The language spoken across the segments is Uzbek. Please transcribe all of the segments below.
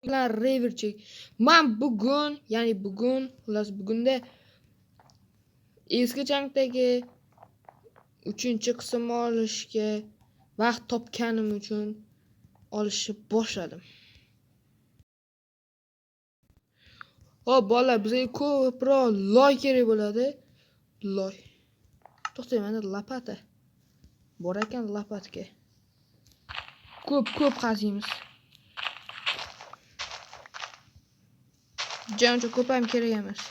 Bilan Reverchik. Man bugun, ya'ni bugun, xullas bugunda eski jangdagi 3-qismni olishga vaqt topganim uchun olishni boshladim. Xo'p, bolalar, bizga ko'proq loy kerak bo'ladi. Loy. To'xtang, mana lopata. Bor ekan lopatka. Ko'p qaziymiz. Uncha ko'p ham kerak emas.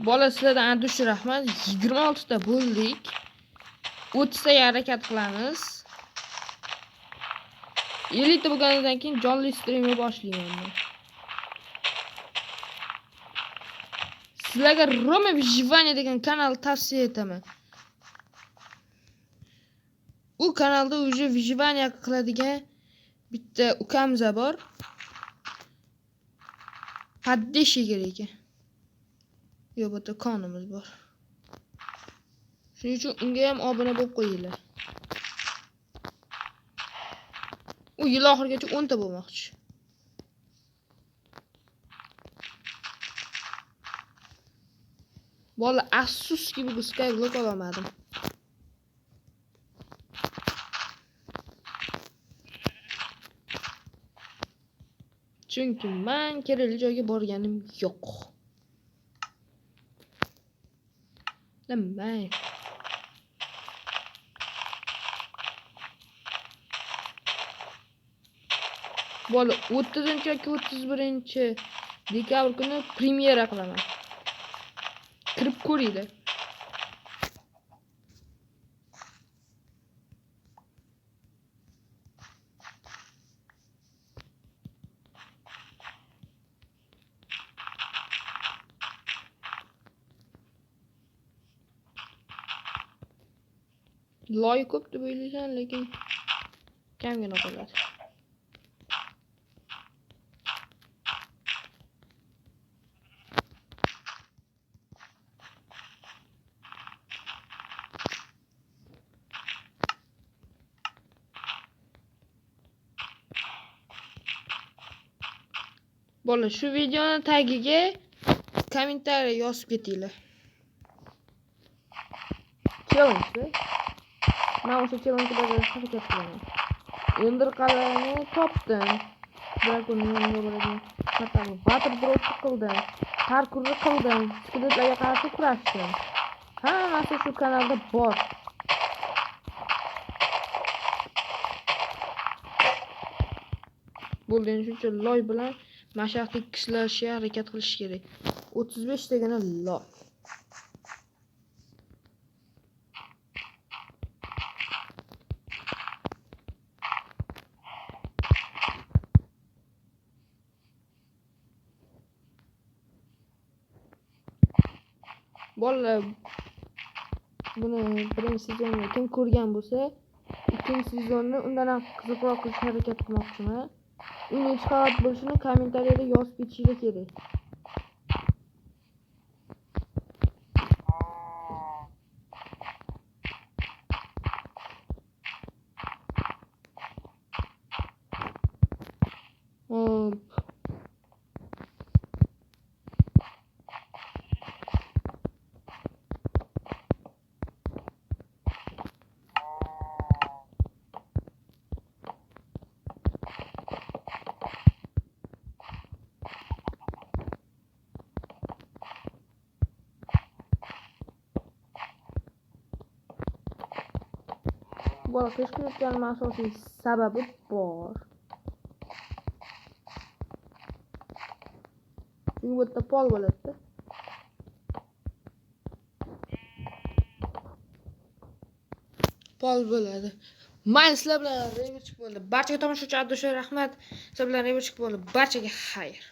Bola, sizlardan adushi rahmat. 26 ta bo'ldik. 30 taga harakat qilamiz. 50 ta bo'lganidan keyin jonli streamni boshlayman men. Sizlarga Roma Выживание degan kanal tavsiya etaman. U kanalda уже выживание qiladigan bitta ukamiz bor. Поддержка kerak ekan. Yo'q, bu yerda konimiz bor. Shuning uchun unga ham obuna bo'lib qo'yinglar. U yil oxirigacha 10 ta bo'lmoqchi. Bola, afsuski bugun Skyblock olamadim. Chunki men kerakli joyga borganim yo'q. Nima? Bola, 30 yoki 31 dekabr kuni premyera qilaman. Kirib ko'ringlar. Loy ko'p deb o'ylaysan, lekin kamgina qoladi. Bola, shu videoni tagiga kommentariya yozib ketinglar. Challenge. Men o'sha challenge bajarishga harakat qilaman. Ender qal'ani topdim. Dragonning yoniga boradigan portalni water drop qildim. Parkurni qildim. Skeletlarga qarshi kurashdim. Hammasi shu kanalda bor. Bo'ldi, endi shuncha loy bilan mashaqqatli kishlashga harakat qilish kerak. 35 tagina loy. Bolalar, buni birinchi sezonni kim ko'rgan bo'lsa, ikkinchi sezonni undan ham qiziqroq qilishga harakat qilmoqchiman. U necha qavat bo'lishini kommentariyada yozib ketishingiz kerak. Hop. Bola, qichqirayotganim asosiy sababi bor. Chunki bu yerda pol bo'ladi-da. Pol bo'ladi. Mayli, sizlar bilan Reverchik bo'ldi. Barchaga tomoshachi Abdushoy rahmat. Sizlar bilan Reverchik bo'ldi. Barchaga xayr.